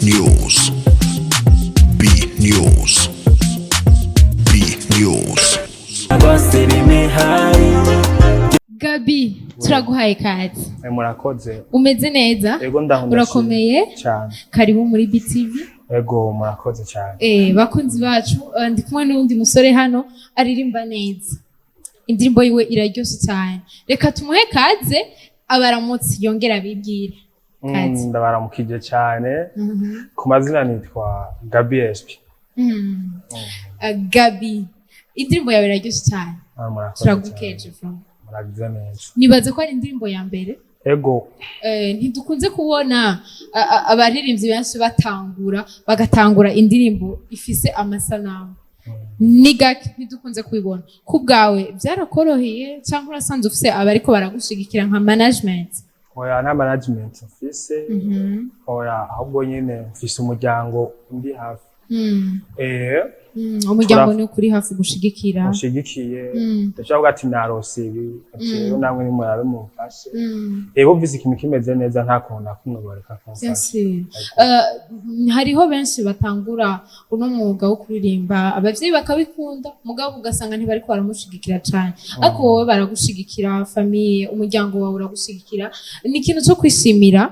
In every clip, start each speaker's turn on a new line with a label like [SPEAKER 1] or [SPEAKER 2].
[SPEAKER 1] News. B News. B News.
[SPEAKER 2] Bose bimihari.
[SPEAKER 3] Gabi, turaguhaye kazi.
[SPEAKER 4] Murakoze.
[SPEAKER 3] Umeze neza?
[SPEAKER 4] Ego, ndaho, ndashimye.
[SPEAKER 3] Urakomeye?
[SPEAKER 4] Cyane.
[SPEAKER 3] Karibu muri BTV.
[SPEAKER 4] Ego, murakoze cyane.
[SPEAKER 3] Bakunzi bacu, ndi kumwe n'uwundi musore hano aririmba neza, indirimbo yiwe iraryoshe cyane. Reka tumuhe kaze, abaramutse, yongera abibwire. Kaze.
[SPEAKER 4] Ndabaramukije cyane. Ku mazina nitwa Gabi SP.
[SPEAKER 3] Gabi, indirimbo yawe iraryoshe cyane.
[SPEAKER 4] Ah, murakoze.
[SPEAKER 3] Turagukeje
[SPEAKER 4] cyane.
[SPEAKER 3] from
[SPEAKER 4] Muragize neza.
[SPEAKER 3] Nibaza ko ari indirimbo ya mbere.
[SPEAKER 4] Ego.
[SPEAKER 3] Ntidukunze kubona abaririmbyi benshi batangura, bagatangura indirimbo ifise amasanamu. Ni gake, ntidukunze kubibona. Ku bwawe byarakoroheye, cyangwa urasanzwe ufise abariko baragushigikira nka management?
[SPEAKER 4] Oya, nta management mfise. Oya, ahubwo nyine mfise umuryango undi hafi.
[SPEAKER 3] Umuryango ni ukuri hafi gushigikira.
[SPEAKER 4] Ushigikiye. Ndashobora kuvuga ati narose ibi, ati rero namwe nimurabe mumfashe. Bumvise ikintu kimeze neza, nta kuntu na kumwe bareka
[SPEAKER 3] Bien
[SPEAKER 4] kumfasha.
[SPEAKER 3] sûr. Hariho benshi batangura uno mwuga wo kuririmba, abavyeyi bakabikunda, mugabo ugasanga ntibariko baramushigikira cane. Ariko wowe baragushigikira, famille, umuryango wawe uragushigikira, ni ikintu co kwishimira.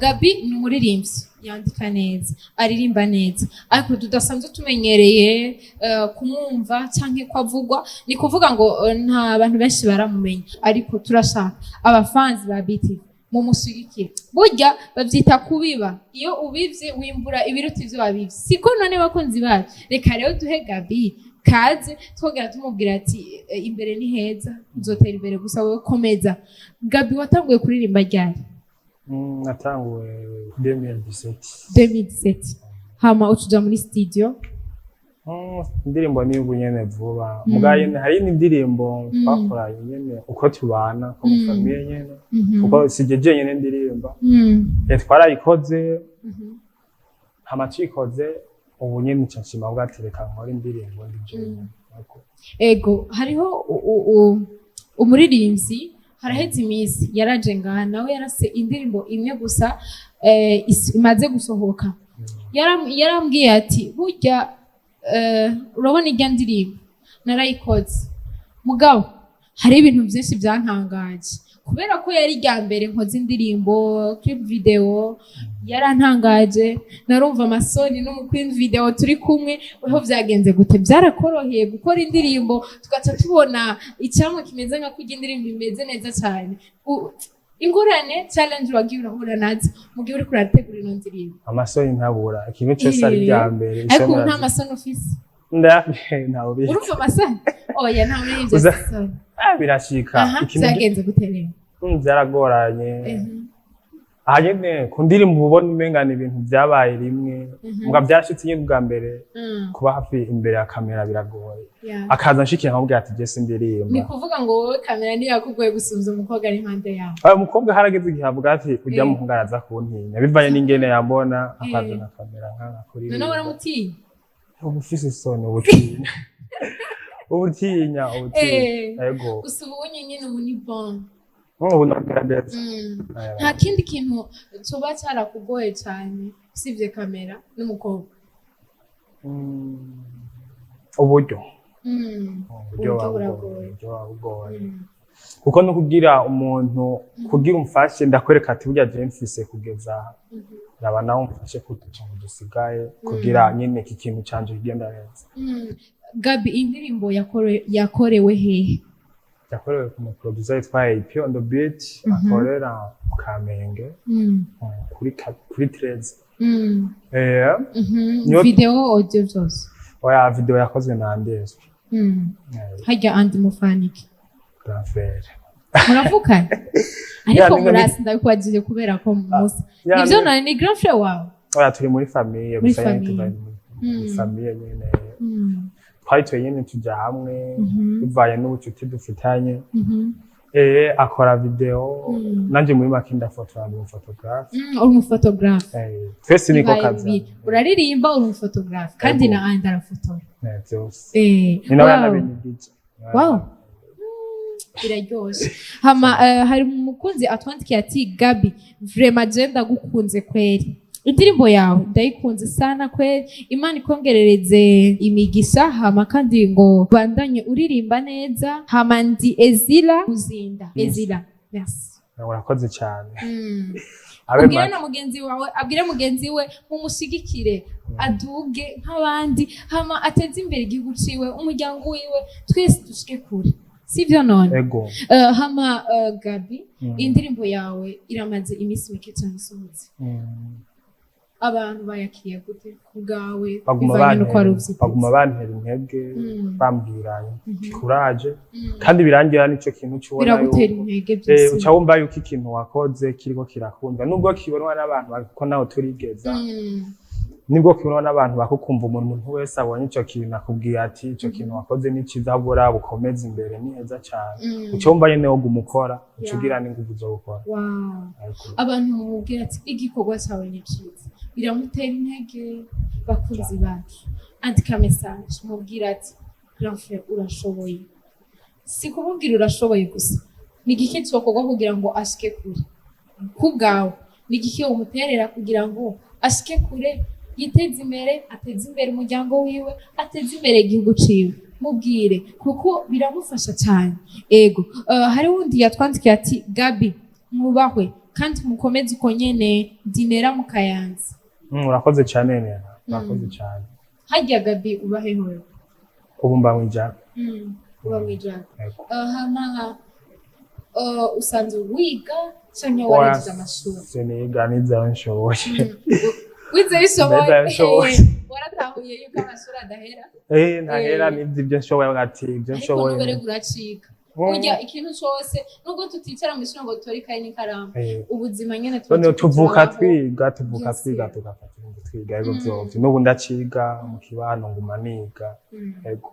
[SPEAKER 3] Gabi ni umuririmbyi yandika neza, aririmba neza, ariko tudasanzwe tumenyereye kumwumva canke ko avugwa. Ni kuvuga ngo nta bantu benshi baramumenya, ariko turashaka abafanzi ba BTV mumushigikire. Burya bavyita kubiba, iyo ubivye wimbura ibiruta ivyo wabivye, siko? None bakunzi bacu, reka rero duhe Gabi kaze, twongera tumubwira ati imbere ni heza, uzotera imbere, gusa wowe komeza. Gabi, watanguye kuririmba ryari?
[SPEAKER 4] Natanguye 2017.
[SPEAKER 3] 2017, hama ucuja muri studio?
[SPEAKER 4] Indirimbo ni ubu nyene vuba. Mugabo nyene hari n'indirimbo twakoranye nyene uko tubana ko mu famille nyene, kuko sije jenyene ndirimba. Twarayikoze, hama tuyikoze ubu nyene nca nshima bwa ati reka nkore indirimbo ndi jenyene. Ego.
[SPEAKER 3] Ego, hariho umuririmbyi haraheze iminsi yaraje ngaha, nawe yarase indirimbo imwe gusa imaze gusohoka. Yarambwiye ati burya urabona irya ndirimbo narayikoze, mugabo hari ibintu byinshi byantangaje kubera ko yari irya mbere nkoze indirimbo clip video. Yarantangaje, narumva amasoni no mu queen video turi kumwe. Weho byagenze gute? Byarakoroheye gukora indirimbo tugaca tubona icyamwa kimeze nka kurya indirimbo imeze neza cyane? Ingorane, challenge wagiye urahura nazo mu gihe uriko urategura ino ndirimbo?
[SPEAKER 4] Amasoni ntabura, ikintu cyose ari irya mbere.
[SPEAKER 3] Ariko ubu
[SPEAKER 4] isoni.
[SPEAKER 3] Nta masoni ufise?
[SPEAKER 4] Ntawe ubizi.
[SPEAKER 3] Urumva amasoni? Oya, nta muririmbyi afise isoni.
[SPEAKER 4] Ah, birashika.
[SPEAKER 3] Aha, byagenze gute rero?
[SPEAKER 4] Byaragoranye. Aha nyene ku ndirimbo ubona umenga ni ibintu byabaye rimwe, muga byashitse nyine ubwa mbere. Kuba hafi imbere ya kamera biragoye. Akaza nshikira nkamubwira ati je sindirimba.
[SPEAKER 3] Ni kuvuga ngo wowe kamera niyo yakugoye gusumvya umukobwa ari impande yawe?
[SPEAKER 4] Uyu mukobwa harageze igihe avuga ati ujya muhungu araza kuntinya, bivanye n'ingene yambona akazana kamera nka kuri.
[SPEAKER 3] None waramutinya?
[SPEAKER 4] Uba ufise isoni, ubutinya, ubutinya, ubutinya. Ego.
[SPEAKER 3] Gusa ubu nyine ubu ni bon.
[SPEAKER 4] Ubu ndagerageza.
[SPEAKER 3] Nta kindi kintu coba cyarakugoye cyane usibye kamera n'umukobwa?
[SPEAKER 4] Uburyo. Uburyo
[SPEAKER 3] Uburyo
[SPEAKER 4] buba bugoye.
[SPEAKER 3] buragoye.
[SPEAKER 4] Uburyo buba bugoye. Kuko no kugira umuntu kugira umfashe, ndakwereka ati burya je mfise kugeza aha, raba nawe umfashe kutuntu dusigaye kugira nyine iki kintu canje kigenda neza.
[SPEAKER 3] Gabi, indirimbo yakorewe hehe?
[SPEAKER 4] Yakorewe ku muproducer yitwa AP on the beat, akorera mu Kamenge, kuri 13.
[SPEAKER 3] Video, audio, byose?
[SPEAKER 4] Oya, video yakozwe na Andeswe.
[SPEAKER 3] Harya Andi mufanike?
[SPEAKER 4] Grand frère.
[SPEAKER 3] Muravukana ariko?
[SPEAKER 4] Ya,
[SPEAKER 3] Murasi, ndabikubajije kubera ko musa.
[SPEAKER 4] Ya,
[SPEAKER 3] Nivyo? None ni grand frère wawe?
[SPEAKER 4] Oya, turi muri famille.
[SPEAKER 3] Muri
[SPEAKER 4] Gusa nyene
[SPEAKER 3] famille.
[SPEAKER 4] tuva muri famille nyene. Twari nyene tuja hamwe bivanye n'ubucuti dufitanye. Akora video, nanje muri make ndafotora, ndi umuphotographe.
[SPEAKER 3] Uri umuphotographe?
[SPEAKER 4] Twese niko
[SPEAKER 3] Bibaye
[SPEAKER 4] kazi.
[SPEAKER 3] bibiri. Uraririmba, uri umuphotographe, kandi
[SPEAKER 4] Ego.
[SPEAKER 3] na Andi arafotora.
[SPEAKER 4] Byose. Ni nawe yanabinyigije.
[SPEAKER 3] Wow. Biraryoshe. Hama hari umukunzi atwandikiye ati Gabi, vraiment je ndagukunze kweri. Indirimbo yawe ndayikunze sana kweli. Imana ikongerereze imigisha, hama kandi ngo bandanye uririmba neza. Hama ndi Ezila Muzinda. Ezila, merci.
[SPEAKER 4] Urakoze cyane. Abe
[SPEAKER 3] Ubwire
[SPEAKER 4] make.
[SPEAKER 3] na mugenzi wawe, abwire mugenzi we, mumushigikire aduge nk'abandi, hama ateze imbere igihugu ciwe, umuryango wiwe, twese dushike kure, sivyo none?
[SPEAKER 4] Ego.
[SPEAKER 3] Hama Gabi, indirimbo yawe iramaze iminsi mike cyane isohotse. Abantu bayakiriye gute ku bwawe,
[SPEAKER 4] Baguma
[SPEAKER 3] bivanye n'uko wari
[SPEAKER 4] bantera,
[SPEAKER 3] uvyiteze?
[SPEAKER 4] baguma bantera intege, bambwira courage, kandi birangira nico kintu cubona
[SPEAKER 3] Biragutera
[SPEAKER 4] yuko
[SPEAKER 3] intege byose.
[SPEAKER 4] Uca wumva yuko ikintu wakoze kiriko kirakundwa, nubwo kibonwa n'abantu kuko nawe turigeza, nibwo kibonwa n'abantu bakukumva. Umuntu wese abonye ico kintu akubwiye ati: "Ico kintu wakoze ni ciza, ahubwo raba ukomeze imbere, ni heza cane." Uca wumva nyene woguma ukora, uca ugira n'inguvu zo gukora. Ariko
[SPEAKER 3] Abantu mumubwira ati igikorwa cyawe ni cyiza, biramutera intege. Bakunzi bacu, andika message mubwira ati: "Grand frère, urashoboye." Si kumubwira urashoboye gusa, ni igiki cyokorwa kugira ngo ashike kure? Ku bwawe, ni igiki umuterera kugira ngo ashike kure, yiteze imbere, ateze imbere umuryango wiwe, ateze imbere igihugu ciwe? Mubwire kuko biramufasha cyane. Ego, hari wundi yatwandikiye ati: "Gabi mwubahwe kandi mukomeze uko nyene, dinera mu Kayanza."
[SPEAKER 4] Urakoze cyane Nera, urakoze cyane.
[SPEAKER 3] Harya Gabi, ubahe wewe?
[SPEAKER 4] Ubu mba mwijana.
[SPEAKER 3] Uba mwijana?
[SPEAKER 4] Ego.
[SPEAKER 3] Hama usanzwe wiga canke waragize amashuri?
[SPEAKER 4] Siniga, nize aho nshoboye.
[SPEAKER 3] Wize bishoboye?
[SPEAKER 4] Nize aho nshoboye.
[SPEAKER 3] Waratahuye yuko amashuri adahera.
[SPEAKER 4] Ntahera. Nibyo, ibyo nshoboye, ati ibyo
[SPEAKER 3] Ariko
[SPEAKER 4] nshoboye.
[SPEAKER 3] nubwo uracika, burya ikintu cose, nubwo tuticara mw'ishuri ngo dutore ikaye n'ikaramu, ubuzima nyene tuba
[SPEAKER 4] None
[SPEAKER 3] turiko
[SPEAKER 4] tuvuka
[SPEAKER 3] turabaho.
[SPEAKER 4] twiga, tuvuka
[SPEAKER 3] Byose.
[SPEAKER 4] twiga, tugafata ibintu twiga. Ego, vyovyo n'ubu ndaciga mu kibano, nguma niga. Ego.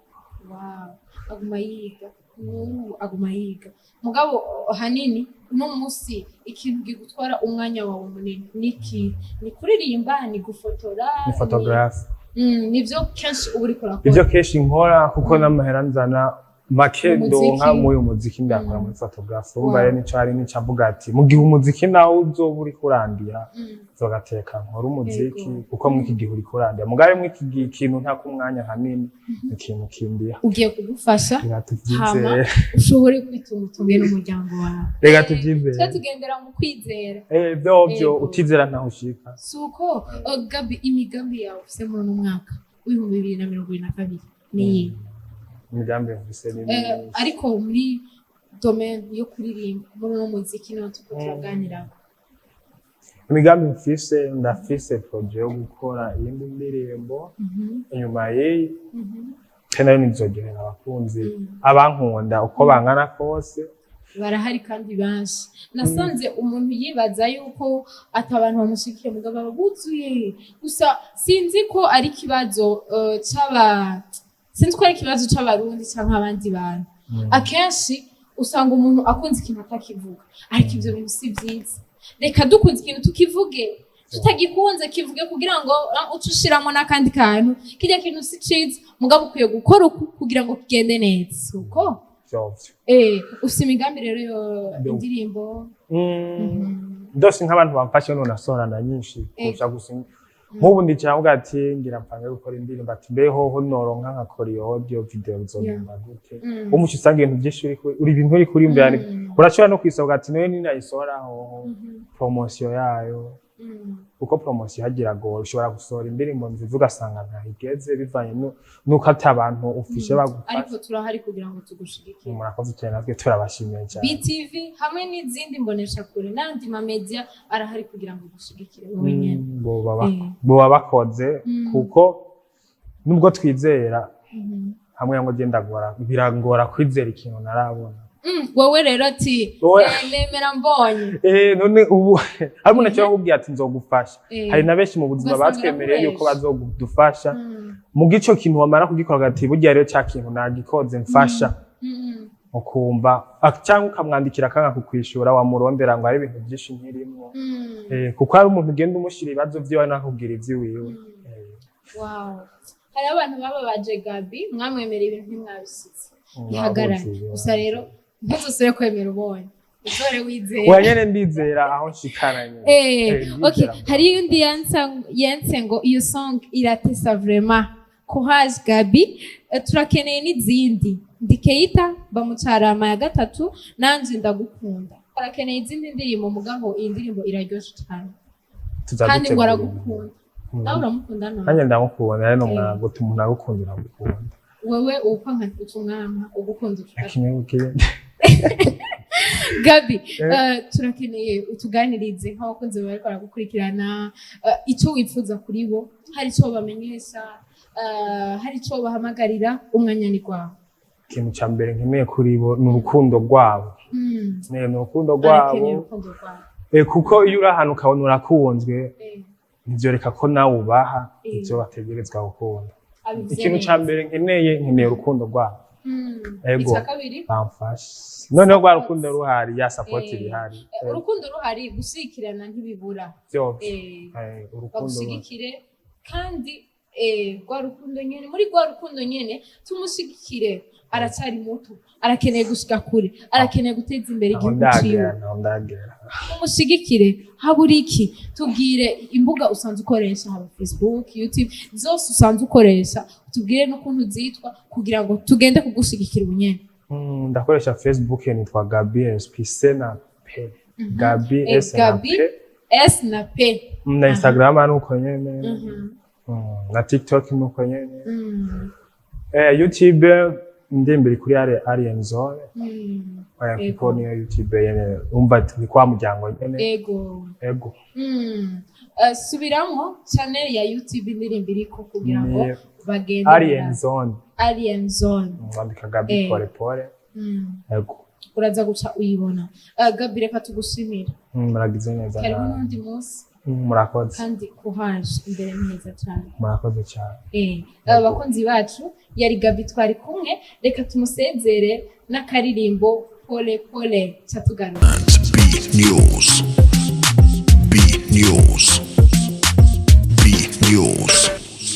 [SPEAKER 3] Wow, aguma yiga n'ubu, aguma yiga. Mugabo hanini uno munsi ikintu gigutwara umwanya wawe munini niki? Ni kuririmba, ni gufotora?
[SPEAKER 4] Ni photographe.
[SPEAKER 3] Nivyo kenshi uba uriko urakora?
[SPEAKER 4] Ivyo kenshi nkora, kuko n'amahera nzana make
[SPEAKER 3] Mu muziki.
[SPEAKER 4] ndonka muri uyu muziki ndakora muri photographe. Urumva
[SPEAKER 3] Wow.
[SPEAKER 4] rero nico hari nico avuga ati mu gihe umuziki nawe uzoba uriko urandiha, nzogateka nkora umuziki, kuko muri iki gihe uriko urandiha. Mugabe muri iki gihe ikintu ntako umwanya hanini, ikintu kindiha.
[SPEAKER 3] Ugiye kugufasha
[SPEAKER 4] Reka
[SPEAKER 3] hama
[SPEAKER 4] tuvyizere.
[SPEAKER 3] ushobore kwitunga, utunge n'umuryango wawe.
[SPEAKER 4] Reka
[SPEAKER 3] Twe
[SPEAKER 4] tuvyizere.
[SPEAKER 3] tugendera mu kwizera.
[SPEAKER 4] Vyovyo.
[SPEAKER 3] Ego.
[SPEAKER 4] Utizera ntaho ushika.
[SPEAKER 3] Si uko? Gabi, imigambi yawe ufise muri uno mwaka w'2022 ni iyihe?
[SPEAKER 4] Imigambi mfise ni myinshi.
[SPEAKER 3] Ariko muri domaine yo kuririmba, muri uno muziki niho turiko turaganirako.
[SPEAKER 4] Imigambi mfise, ndafise projet yo gukora iyindi ndirimbo inyuma y'iyi, kandi nayo nizoryohera abakunzi, abankunda uko bangana kose.
[SPEAKER 3] Barahari kandi benshi. Nasanze umuntu yibaza yuko ati abantu bamushigikiye, mugabo baba buzuye. Gusa sinzi ko ari ikibazo c'aba, sinzi ko ari ikibazo c'Abarundi canke abandi bantu. Akenshi usanga umuntu akunze ikintu atakivuga, ariko ivyo bintu si vyiza. Reka dukunze ikintu tukivuge, tutagikunze kivuge, kugira ngo uce ushiramo n'akandi kantu: kirya kintu si ciza, mugabo ukwiye gukora uku kugira ngo kigende neza, uko.
[SPEAKER 4] Vyovyo.
[SPEAKER 3] Ufise imigambi rero yo indirimbo?
[SPEAKER 4] Ndose nk'abantu bamfashe none nasohorana nyinshi kurusha gusa. Nk'ubu ndicara mvuga ati ngira mpange gukora indirimbo, ati mbe hoho noronka nkakora iyo audio video, bizogenda gute? Umuco usanga ibintu byinshi uri ibintu uri kurimbira, urashobora no kwisohoka ati nawe ninayisohora hoho promotion yayo, kuko promotion hagira go ushobora gusohora indirimbo nziza ugasanga ntayigeze, bivanye nuko ati abantu ufishe bagufasha.
[SPEAKER 3] Ariko turahari kugira ngo tugushigikire.
[SPEAKER 4] Murakoze cyane, natwe turabashimiye cyane.
[SPEAKER 3] BTV hamwe n'izindi mboneshakure n'andi mamedia arahari kugira ngo gushigikire wowe nyene.
[SPEAKER 4] Boba bakoze, kuko nubwo twizera hamwe ngo genda gora, birangora kwizera ikintu narabona.
[SPEAKER 3] Wowe rero ati nemera mbonye.
[SPEAKER 4] None ubu hari umuntu ashobora kukubwira ati nzogufasha. Hari na benshi mu buzima
[SPEAKER 3] Ugasanga
[SPEAKER 4] batwemereye yuko
[SPEAKER 3] arakubesha.
[SPEAKER 4] bazodufasha, mu gico kintu wamara kugikora ati burya rero cya kintu nagikoze, mfasha, ukumva cyangwa ukamwandikira akanga kukwishura, wamurondera ngo hari ibintu byinshi nkirimwo. Kuko hari umuntu ugenda umushyira ibibazo vyiwe nakubwira ivy'iwiwe.
[SPEAKER 3] Wow. Hari abantu bababaje Gabi, mwamwemerera ibintu ntimwabishyize. Ihagarare.
[SPEAKER 4] Babuzi,
[SPEAKER 3] Gusa rero ntuzosubire kwemera ubonye. Uzore wizera.
[SPEAKER 4] Oya, nyene ndizera aho nshikana nyene.
[SPEAKER 3] Okay.
[SPEAKER 4] Ndizera.
[SPEAKER 3] Hari undi yanse ngo iyo song iratesa vraiment, courage Gabi. Turakeneye n'izindi. Ndi Keita bamucarama ya gatatu, nanje ndagukunda. Arakeneye izindi ndirimbo, mugabo iyi ndirimbo iraryoshe cyane
[SPEAKER 4] Tuza
[SPEAKER 3] kandi ngo
[SPEAKER 4] dutegura.
[SPEAKER 3] aragukunda. Nawe uramukunda none?
[SPEAKER 4] Nanjye ndamukunda rero, umwana guta umuntu agukunda uramukunda.
[SPEAKER 3] Wewe upfa nka uca umwana ugukunda uca.
[SPEAKER 4] Kimwe kindi.
[SPEAKER 3] Gabi, turakeneye utuganirize nk'abakunzi bawe bariko baragukurikirana, icyo wifuza kuri bo, hari icyo bamenyesha, hari icyo bahamagarira, umwanya ni rwawe.
[SPEAKER 4] Ikintu ca mbere nkeneye kuri bo ni urukundo rwabo. Ni urukundo rwabo.
[SPEAKER 3] Arakeneye urukundo rwawe.
[SPEAKER 4] Kuko iyo uri ahantu ukabona urakunzwe, ntivyoreka ko nawe ubaha ivyo bategerezwa gukunda.
[SPEAKER 3] Abivuze
[SPEAKER 4] Ikintu
[SPEAKER 3] neza.
[SPEAKER 4] ca mbere nkeneye urukundo rwabo. Ego.
[SPEAKER 3] Icya kabiri?
[SPEAKER 4] Bamfashe noneho rwa rukundo ruhari, ya support ihari.
[SPEAKER 3] Urukundo ruhari, gushigikirana ntibibura.
[SPEAKER 4] Vyose. Urukundo ruhari.
[SPEAKER 3] Bagushigikire kandi rwa rukundo nyene, muri rwa rukundo nyene tumushigikire, aracyari muto, arakeneye gushika kure, arakeneye guteza imbere
[SPEAKER 4] Aho
[SPEAKER 3] igihugu ciwe.
[SPEAKER 4] ndagera, aho ndagera.
[SPEAKER 3] Tumushigikire. Habura iki? Tubwire imbuga usanzwe ukoresha, haba Facebook, YouTube, zose usanzwe ukoresha, tubwire n'ukuntu zitwa kugira ngo tugende kugushigikira ubunyene.
[SPEAKER 4] Ndakoresha Facebook, nitwa Gabi SP C na P, Gabi S na
[SPEAKER 3] Gabi
[SPEAKER 4] P.
[SPEAKER 3] S na P.
[SPEAKER 4] Na Instagram nuko nyene. Na TikTok nuko nyene. YouTube indirimbo iri kuri Alien Zone. Oya, kuko niyo YouTube nyene, umva ati ni kwa muryango nyene.
[SPEAKER 3] Ego.
[SPEAKER 4] Ego.
[SPEAKER 3] Subiramwo channel ya YouTube indirimbo iriko kugira ngo
[SPEAKER 4] Ni
[SPEAKER 3] bagende.
[SPEAKER 4] Alien Zone.
[SPEAKER 3] Alien Zone.
[SPEAKER 4] Wandika Gabi Pole Pole. Ego.
[SPEAKER 3] Uraza guca uyibona. Gabi, reka tugushimire.
[SPEAKER 4] Muragize neza
[SPEAKER 3] Karibu
[SPEAKER 4] nawe.
[SPEAKER 3] n'undi munsi.
[SPEAKER 4] Murakoze.
[SPEAKER 3] Kandi courage, imbere ni heza cyane.
[SPEAKER 4] Murakoze cyane.
[SPEAKER 3] Abakunzi bacu, yari Gabi twari kumwe, reka tumusezere n'akaririmbo Pole Pole, catugaruka.
[SPEAKER 1] B News.